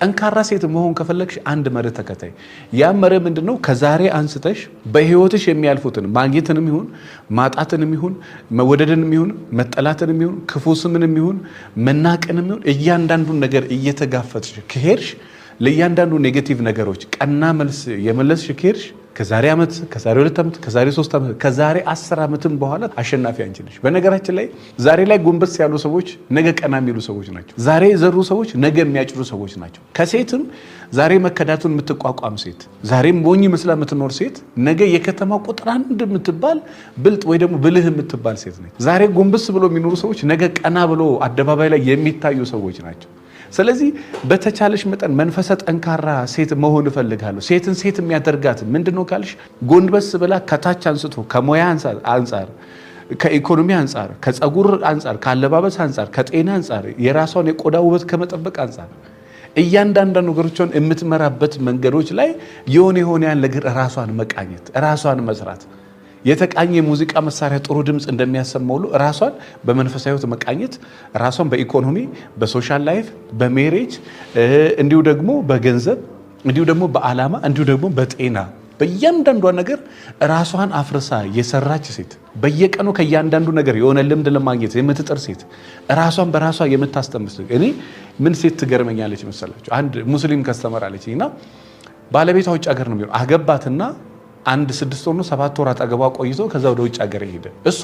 ጠንካራ ሴት መሆን ከፈለግሽ አንድ መርህ ተከታይ። ያ መርህ ምንድነው? ከዛሬ አንስተሽ በህይወትሽ የሚያልፉትን ማግኘትንም ይሁን ማጣትንም ይሁን መወደድንም ይሁን መጠላትንም ይሁን ክፉ ስምንም ይሁን መናቅንም ይሁን እያንዳንዱን ነገር እየተጋፈጥሽ ከሄድሽ፣ ለእያንዳንዱ negative ነገሮች ቀና መልስ የመለስሽ ከሄድሽ፣ ከዛሬ ዓመት፣ ከዛሬ 2 ዓመት፣ ከዛሬ 3 ዓመት፣ ከዛሬ 10 ዓመትም በኋላ አሸናፊ አንቺ ነሽ። በነገራችን ላይ ዛሬ ላይ ጎንበስ ያሉ ሰዎች ነገ ቀና የሚሉ ሰዎች ናቸው። ዛሬ የዘሩ ሰዎች ነገ የሚያጭዱ ሰዎች ናቸው። ከሴትም ዛሬ መከዳቱን የምትቋቋም ሴት፣ ዛሬም ሞኝ መስላ የምትኖር ሴት ነገ የከተማ ቁጥር አንድ የምትባል ብልጥ ወይ ደግሞ ብልህ የምትባል ሴት ነች። ዛሬ ጎንበስ ብሎ የሚኖሩ ሰዎች ነገ ቀና ብሎ አደባባይ ላይ የሚታዩ ሰዎች ናቸው። ስለዚህ በተቻለሽ መጠን መንፈሰ ጠንካራ ሴት መሆን እፈልጋለሁ። ሴትን ሴት የሚያደርጋት ምንድን ነው ካልሽ፣ ጎንበስ ብላ ከታች አንስቶ ከሙያ አንጻር፣ ከኢኮኖሚ አንጻር፣ ከፀጉር አንጻር፣ ከአለባበስ አንጻር፣ ከጤና አንጻር፣ የራሷን የቆዳ ውበት ከመጠበቅ አንጻር እያንዳንዷ ነገሮቿን የምትመራበት መንገዶች ላይ የሆነ የሆነ ያን ነገር ራሷን መቃኘት፣ ራሷን መስራት፣ የተቃኘ የሙዚቃ መሳሪያ ጥሩ ድምፅ እንደሚያሰማው ሁሉ ራሷን በመንፈሳዊ ሕይወት መቃኘት፣ ራሷን በኢኮኖሚ፣ በ social life፣ በ marriage፣ እንዲሁ ደግሞ በገንዘብ፣ እንዲሁ ደግሞ በዓላማ፣ እንዲሁ ደግሞ በጤና፣ በእያንዳንዷ ነገር ራሷን አፍርሳ የሰራች ሴት፣ በየቀኑ ከእያንዳንዱ ነገር የሆነ ልምድ ለማግኘት የምትጥር ሴት፣ ራሷን በራሷ የምታስተምር ሴት። እኔ ምን ሴት ትገርመኛለች መሰላችሁ? አንድ ሙስሊም customer አለችኝ እና ባለቤቷ ውጭ ሀገር ነው የሚሆነው። አገባትና አንድ 6 ወር ነው 7 ወር አጠገቧ ቆይቶ ከዛ ወደ ውጭ ሀገር ሄደ። እሱ